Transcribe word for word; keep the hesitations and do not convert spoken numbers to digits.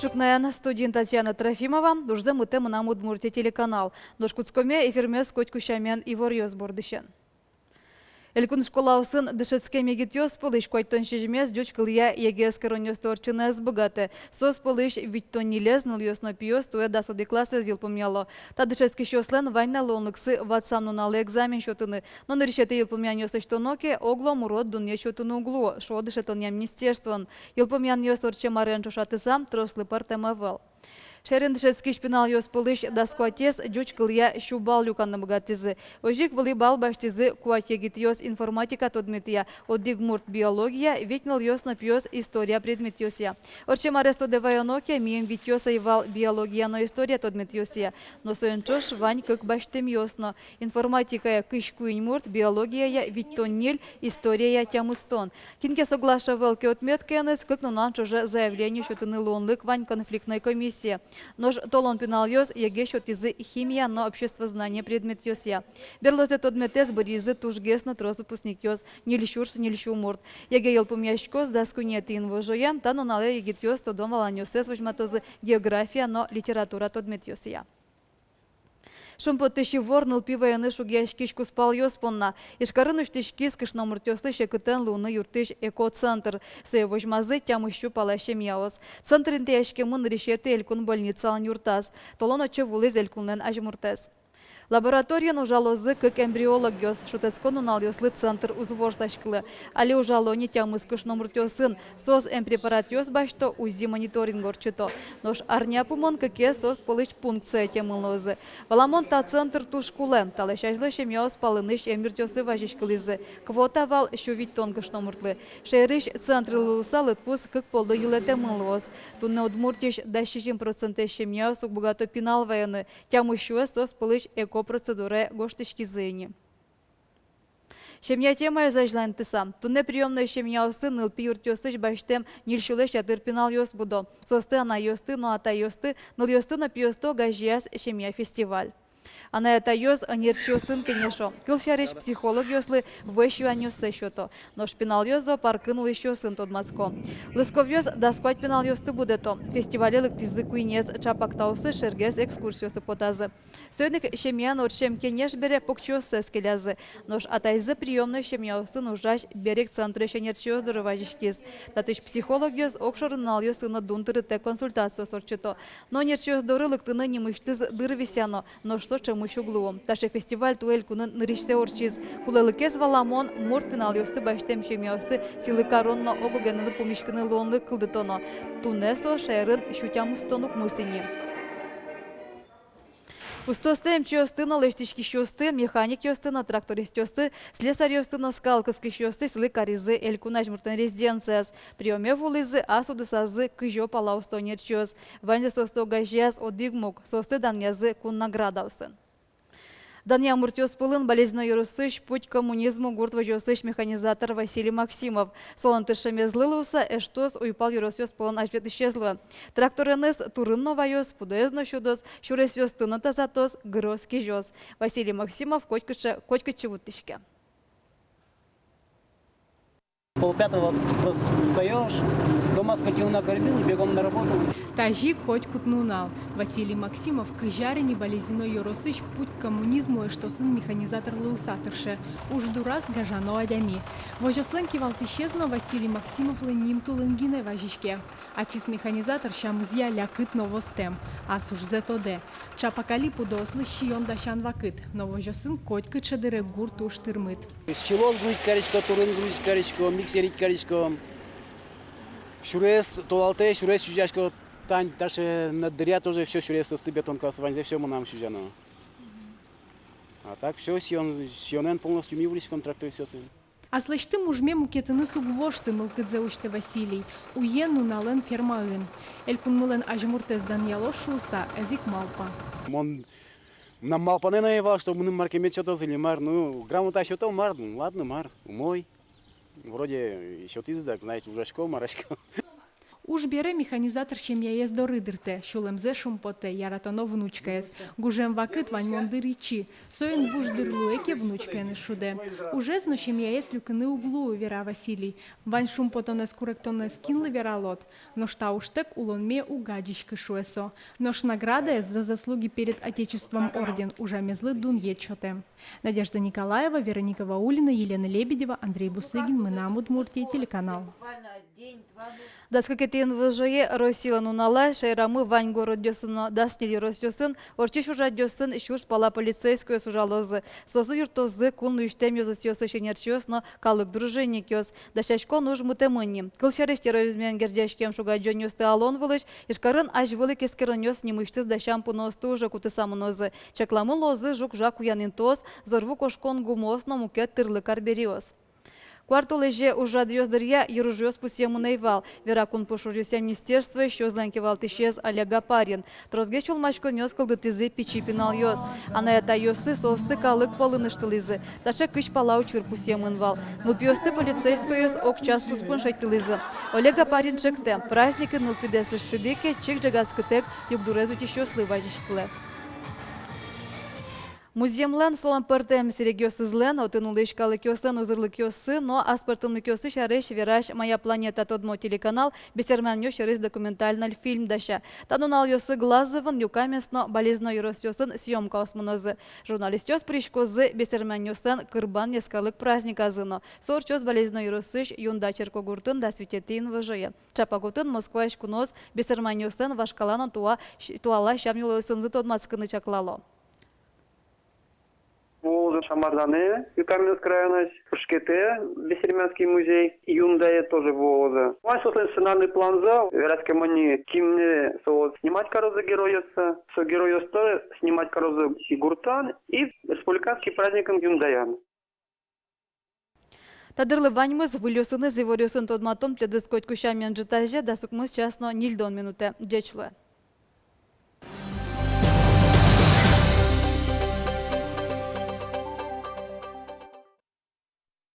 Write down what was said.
Ӵукнаен, студиын Татьяна Трофимова. Ужзэ мытэ «Мынам Удмуртие» телеканал. Нош кутскомы эфирмес котьку сямен иворъёс бордысен. Элькун школаосын дышетскем егитъёс пӧлысь куатьтон сизьымез ӟуч кылъя ЕГЭ эскеронъёсты ортчыны ӧз быгатэ. Соос пӧлысь витьтон ньылез нылъёс но пиос, туэ дас одӥг классэз йылпумъяло. Та дышетскисьёслэн вань на луонлыксы ватсам нуналэ экзамен сётыны. Но нырысетӥ йылпумъянъёс лэсьтоно ке, оглом урод дунъет сётыны уг луо, шуо дышетонъя министерствоын. Йылпумъянъёс ортчем арен ӵошатыса, трослы пӧртэм ӧвӧл. Шаерын дышетскись пиналъёс пӧлысь дас куатез ӟуч кылъя сю балл люканы быгатӥзы. Озьы ик вылӥ балл басьтӥзы куать егитъёс информатика тодметъя, одӥг мурт биология, вить нылъёс но пиос история предметъёсъя. Ортчем арез тодэ ваёно ке, миым витьёс ӧй вал биология но история тодметъёсъя. Но соин ӵош вань кык басьтэмъёс но: информатикая кызь куинь мурт, биологияя витьтон ньыль, историяя тямыстон. Кин ке соглаш ӧвӧл ке отметкаеныз, кык нунал ӵоже заявление сётыны луонлык вань конфликтной комиссие. Нош толон пиналъёс ЕГЭ сётӥзы химия но обществознание предметъёсъя. Берлозэ тодметэз быръизы тужгес но трос выпускникъёс, ньыль сюрс ньыль сю мурт. ЕГЭ йылпумъяськоз дас куинетӥ инвожое. Та нуналэ егитъёс тодон-валанъёссэс возьматозы география но литература тодметъёсъя. Шумпоттӥсь ивор нылпи вайыны шугъяськись кузпалъёс понна. Ижкарын усьтӥськиз кышномуртъёслы секытэн луыны юрттӥсь экоцентр. Сое возьмазы тямыс сю пала семьяос. Центр интыяськемын нырысетӥ элькун больницалэн юртаз. Толон отчы вуылӥз элькунлэн азьмуртэз. Лабораториын ужалозы кык эмбриологъёс. Шутэтскон нуналъёслы центр уз ворсаськылы. Али ужало ни тямыс кышномуртъёсын. Соос эмпрепаратъёс басьто, УЗИ мониторинг ортчыто. Нош арня пумын кыкез соос пӧлысь пункцие ӧтемын луозы. Валамон, та центр туж кулэ. Талэсь азьло семьяос палэнысь эмъюртъёсы вазиськылӥзы. Квота вал сю витьтон кышномуртлы. Шаерысь центрлы луыса, лыдпус кык поллы йылэтэмын луоз. Туннэ Удмуртиысь дас сизьым процентэз семьяос уг быгато пинал вайыны. Тямыс сюэз соос пӧлысь эко процедурае гожтӥськизы ини. Семья темаез азьланьтыса, туннэ приёмной семьяосы нылпи юртъёсысь басьтэм ньыль сюлэсь ятыр пиналъёс будо. Соосты, анайёсты но атайёсты, нылъёсты но пиосты огазеяз «Семья» фестиваль. Анай-атайёс ӧнерчиосын кенешо, кылсярысь, психологъёслы вӧсь юанъёссэ сёто. Нош пиналъёс зоопаркын улӥсьёсын тодматско. Лысковъёс дас куать пиналъёсты будэто. Фестивале лыктӥзы куинез. Ӵапак таосыз шергес экскурсиосы потазы. Соин ик семьяын ортчем кенеш бере покчиоссэс келязы. Нош атайзы приёмной семьяосын ужась берык центрысь ӧнерчиос доры вазиськиз. Татысь психологъёс огшоры нуналъёсы но дун тырытэк консультациос ортчыто. Но ӧнерчиос доры лыктыны нимысьтыз дыр висъяно, нош со ӵемысь уг луы. Таӵе фестиваль туэ элькунын нырысьсэ ортчиз. Кулэлыкез валамон: мурт пиналъёсты басьтэм семьяосты сӥлы карон но ог-огенызы пумиськыны луонлык кылдытоно. Туннэ со шаерын сю тямыстон укмыс ини. Устоосты, эмчиосты но лэсьтӥськисьёсты, механикъёсты но трактористъёсты, слесарьёсты но скал кыскисьёсты сӥлы каризы элькун азьмуртлэн резиденцияз. Приёме вуылӥзы ас удысазы кызь пала усто ӧнерчиос. Ваньзэ соосты огазеяз одӥг муг, соосты данъязы кун наградаосын. Данъям муртъёс пӧлын Балезино ёросысь «Путь к коммунизму» гурт возёсысь механизатор Василий Максимов. Солэн тыршемезлы луыса, эштос уйпал ёросъёс пӧлын азьветлӥсез луэ. Трактореныз турын но ваёз, пудоез но сюдоз, сюресъёсты но тазатоз, гыроз-кизёз. Василий Максимов котькыӵе, котькытчы вуттӥське. Пол пятого вс-, вс-, встаёшь, дома скотину накормил и бегом на работу. Тазьы котькуд нунал. Василий Максимов кызь ар ини Балезино ёросысь «Путь к коммунизму» эштосын механизатор луыса тырше. Уж дураз гажано адями. Возёслэн кивалтӥсез но Василий Максимовлы нимтулын гинэ вазиське. Ачиз механизатор сямызъя лякыт но востэм. Ас ужзэ тодэ. Ӵапак али пудоослы сиён дасян вакыт, но возёсын котькыӵе дыре гурт уж тырмыт. Силос грузить карисько, турын грузить карисько, миксерить карисько. Сюрес толалтэ, сюрес сюзясько, тань, даже на дыръя тоже всё сюресэз, бетонкаос, ваньзэ всё мынам сюзяно. А так всё, сиён, сиёнэн полностью ми улӥськом трактористъёсын. Аслэсьтым ужме мукетыныз уг вошты, мылкыдзэ усьтэ Василий. Уен-нуналэн фермаын. Элькунмылэн азьмуртэз данъялоз шуыса, ӧз ик малпа. Мон, мынам малпанэ но ӧй вал, что мыным мар ке мед сётоз или мар. Ну, грамота сёто, мар, ну, ладно, мар, умой. Вроде сётӥзы, так, знаете, ужасько, марасько. Уж бере механизатор семьяез доры дыртэ, сюлэмзэ шумпотэ, яратоно внучкаез. Гужем вакыт ваньмон дыр ичи, соин буш дыр луэ ке, внучкаеныз шудэ. Ужез но семьяез люкыны уг луы, вера Василий. Вань шумпотонэз, куректонэз кинлы вералод? Нош та ужтэк улонме уг адӟиськы, шуэ со. Нош наградаез «За заслуги перед Отечеством» орден ужамезлы дунъет сётэ. Надежда Николаева, Вероника Ваулина, Елена Лебедева, Андрей Бусыгин, «Мынам Удмуртие» телеканал. Дас кыкетӥ инвожое, Россилэн нуналаз, шаерамы вань городъёсын но дас ньыль ёросъёсын ортчись ужрадъёсын сюрс пала полицейскойёс ужалозы. Соослы юрттозы кун луисьтэм ёзэтъёсысь ӧнерчиос но калык дружинникъёс. Дасяськон уж мытэмын ни. Кылсярысь, терроризмен герӟаськем шуг-адӟонъёсты алон вылысь Ижкарын азьвыл ик эскеронъёс нимысьтыз дасям пуныосты уже кутыса мынозы. Чакламын луозы жуг-жаг куян интыос, зорву кошкон гумыос но мукет тырлык арбериос. Куартолэзе ужрадъёс дыръя йыружъёс пусъемын ӧй вал, вера кун пуш ужъёсъя министерствоысь ёзлэн кивалтӥсез Олег Опарин. Тросгес сюлмаськонъёс кылдытӥзы пичи пиналъёс. Анай-атайёссы соосты калык пӧлын ыштылӥзы. Таӵе кызь пала учыр пусъемын вал. Нылпиосты полицейскойёс ог час куспын шедьтылӥзы. Олег Опарин чектэ: праздникын нылпидэс ыштӥды ке, чик ӝегаськытэк югдурез утисьёслы вазиськылэ. Музъемлэн, солэн пӧртэм сэрегъёсызлэн, отын улӥсь калыкъёслэн узырлыкъёссы но аспӧртэмлыкъёссы сярысь верась «Моя планета» тодмо телеканал бесермянъёс сярысь документальной фильм дася. Та нуналъёсы Глазовын, Юкаменск но Балезино ёросъёсын съёмкаос мынозы. Журналистъёс пыриськозы бесермянъёслэн Кырбан йӧскалык праздниказы но. Со ортчоз Балезино ёросысь Юнда черкогуртын дас витетӥ инвожое. Чапак отын Москваысь куноос бесермянъёслэн вашкала но туа-, туала сям-йылолъёсынызы тодматскыны чаклало. Вуозы Шамардане, Юкаменск районысь, Пышкетэ, бесермянский музей, Юндае тоже вуозы. Вань соослэн сценарный планзы, вераськемын ни, кин но соос снимать карозы геройёсты, со геройёсты снимать карозы и гуртын, и республиканский праздникын Юндаен. Та дырлы ваньмыз. Выльёсыныз иворъёсын тодматон тӥледыз котьку сямен ӝытазе дас укмыс час но ньыльдон минутэ. Ӟеч луэ.